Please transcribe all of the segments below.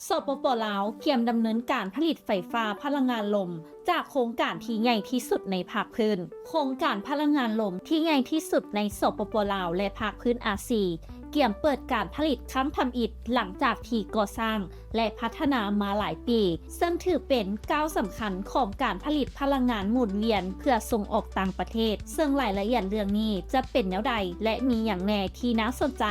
ສປປ ລາວ ກຽມດຳເນີນການຜະລິດໄຟຟ້າພະລັງງານລົມ ຈາກໂຄງການທີ່ໃຫຍ່ທີ່ສຸດໃນພາກພື້ນ. ໂຄງການພະລັງງານລົມທີ່ໃຫຍ່ທີ່ສຸດໃນ ສປປ ລາວ ແລະ ພາກພື້ນອາຊີ ກຽມເປີດການຜະລິດຄັ້ງທຳອິດ ຫຼັງຈາກທີ່ກໍ່ສ້າງ ແລະ ພັດທະນາມາຫຼາຍປີ, ເຊິ່ງຖືເປັນກ້າວສຳຄັນຂອງການຜະລິດພະລັງງານໝູນວຽນເພື່ອສົ່ງອອກຕ່າງປະເທດ, ເຊິ່ງລາຍລະອຽດເລື່ອງນີ້ຈະເປັນແນວໃດ ແລະ ມີຫຍັງແດ່ທີ່ໜ້າສົນໃຈ,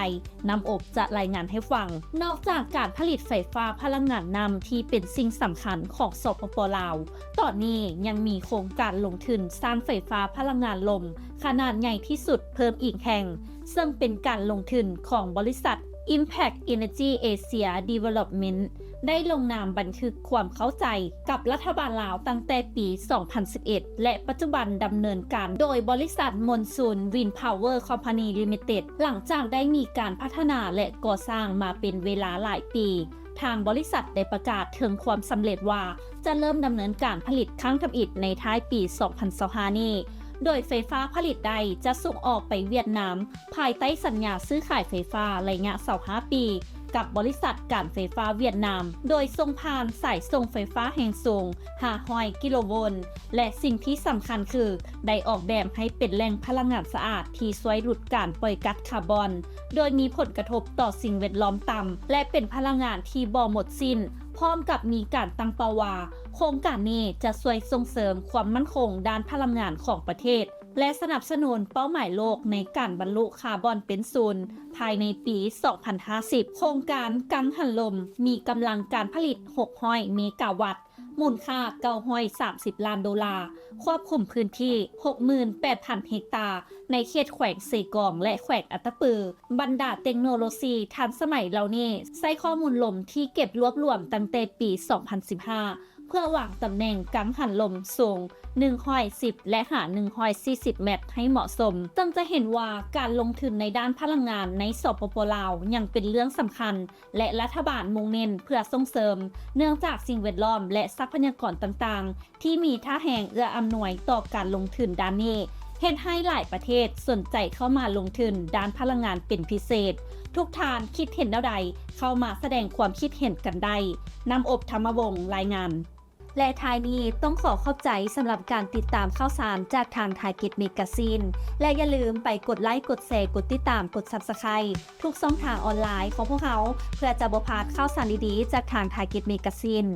ນ້ຳອົບຈະລາຍງານໃຫ້ຟັງ. ນອກຈາກການຜະລິດໄຟຟ້າພະລັງງານນ້ຳທີ່ເປັນສິ່ງສຳຄັນຂອງ ສປປ ລາວ, ຕອນນີ້ຍັງມີໂຄງການລົງທຶນສ້າງໄຟຟ້າພະລັງງານລົມຂະໜາດໃຫຍ່ທີ່ສຸດເພີ່ມອີກແຫ່ງ, ເຊິ່ງເປັນການລົງທຶນຂອງບໍລິສັດ Impact Energy Asia Development ໄດ້ລົງນາມບັນທຶກຄວາມເຂົ້າໃຈກັບລັດຖະບານລາວຕັ້ງແຕ່ປີສອງພັນສິບເອັດ ແລະ ປັດຈຸບັນດຳເນີນການໂດຍບໍລິສັດ Monsoon Wind Power Company Limited ຫຼັງຈາກໄດ້ມີການພັດທະນາ ແລະ ກໍ່ສ້າງມາເປັນເວລາຫຼາຍປີ. ທາງບໍລິສັດໄດ້ປະກາດເຖິງຄວາມສຳເລັດວ່າ ຈະເລີ່ມດຳເນີນການຜະລິດຄັ້ງທຳອິດໃນທ້າຍປີສອງພັນຊາວຫ້ານີ້, ໂດຍໄຟຟ້າຜະລິດໄດ້ຈະສົ່ງອອກໄປຫວຽດນາມ ພາຍໃຕ້ສັນຍາຊື້ຂາຍໄຟຟ້າໄລຍະຊາວຫ້າປີ ກັບບໍລິສັດການໄຟຟ້າຫວຽດນາມ, ໂດຍສົ່ງຜ່ານສາຍສົ່ງໄຟຟ້າແຮງສູງຫ້າຮ້ອຍກິໂລໂວນ ແລະ ສິ່ງທີ່ສຳຄັນຄື ໄດ້ອອກແບບໃຫ້ເປັນແຫຼ່ງພະລັງງານສະອາດທີ່ຊ່ວຍຫຼຸດການປ່ອຍກັດຄາບອນ ໂດຍມີຜົນກະທົບຕໍ່ສິ່ງແວດລ້ອມຕ່ຳ ແລະ ເປັນພະລັງງານທີ່ບໍ່ໝົດສິ້ນ, ພ້ອມກັບມີການຕັ້ງເປົ້າວ່າ ໂຄງການນີ້ຈະຊ່ວຍສົ່ງເສີມຄວາມໝັ້ນຄົງດ້ານພະລັງງານຂອງປະເທດ ແລະ ສະໜັບສະໜູນເປົ້າໝາຍໂລກໃນການບັນລຸຄາບອນເປັນສູນພາຍໃນປີສອງພັນຫ້າສິບ. ໂຄງການກັງຫັນລົມມີກຳລັງການຜະລິດຫົກຮ້ອຍເມກາວັດ, ມູນຄ່າເກົ້າຮ້ອຍສາມສິບລ້ານໂດລາ, ຄວບຄຸມພື້ນທີ່ຫົກໝື່ນແປດພັນເຮັກຕາ ໃນເຂດແຂວງເຊກອງ ແລະ ແຂວງອັດຕະປື. ບັນດາເຕັກໂນໂລຊີທັນສະໄໝເຫຼົ່ານີ້ ໃຊ້ຂໍ້ມູນລົມທີ່ເກັບລວບລວມຕັ້ງແຕ່ປີສອງພັນສິບຫ້າ ເພື່ອວາງຕຳແໜ່ງກັງຫັນລົມສູງໜຶ່ງຮ້ອຍສິບ ແລະ ຫາໜຶ່ງຮ້ອຍສີ່ສິບແມັດໃຫ້ເໝາະສົມ, ເຊິ່ງຈະເຫັນວ່າການລົງທຶນໃນດ້ານພະລັງງານໃນ ສປປ ລາວ ຍັງເປັນເລື່ອງສຳຄັນ ແລະ ລັດຖະບານມຸ່ງເນັ້ນເພື່ອສົ່ງເສີມ, ເນື່ອງຈາກສິ່ງແວດລ້ອມ ແລະ ຊັບພະຍາກອນຕ່າງໆ ທີ່ມີທ່າແຮງເອື້ອອຳນວຍຕໍ່ການລົງທຶນດ້ານນີ້ ເຮັດໃຫ້ຫຼາຍປະເທດສົນໃຈເຂົ້າມາລົງທຶນດ້ານພະລັງງານເປັນພິເສດ. ທຸກທ່ານຄິດເຫັນແນວໃດ? ເຂົ້າມາສະແດງຄວາມຄິດເຫັນກັນໄດ້. ນ້ຳອົບ ທຳມະວົງ ລາຍງານ. ແລະ ທ້າຍນີ້ຕ້ອງຂໍຂອບໃຈສຳລັບການຕິດຕາມຂ່າວສານຈາກທາງ Target Magazine ແລະ ຢ່າລືມໄປກົດໄລ, ກົດແຊ, ກົດຕິດຕາມ, ກົດ Subscribe ທຸກຊ່ອງທາງອອນລາຍຂອງພວກເຮົາ ເພື່ອຈະບໍ່ພາດຂ່າວສານດີໆຈາກທາງ Target Magazine.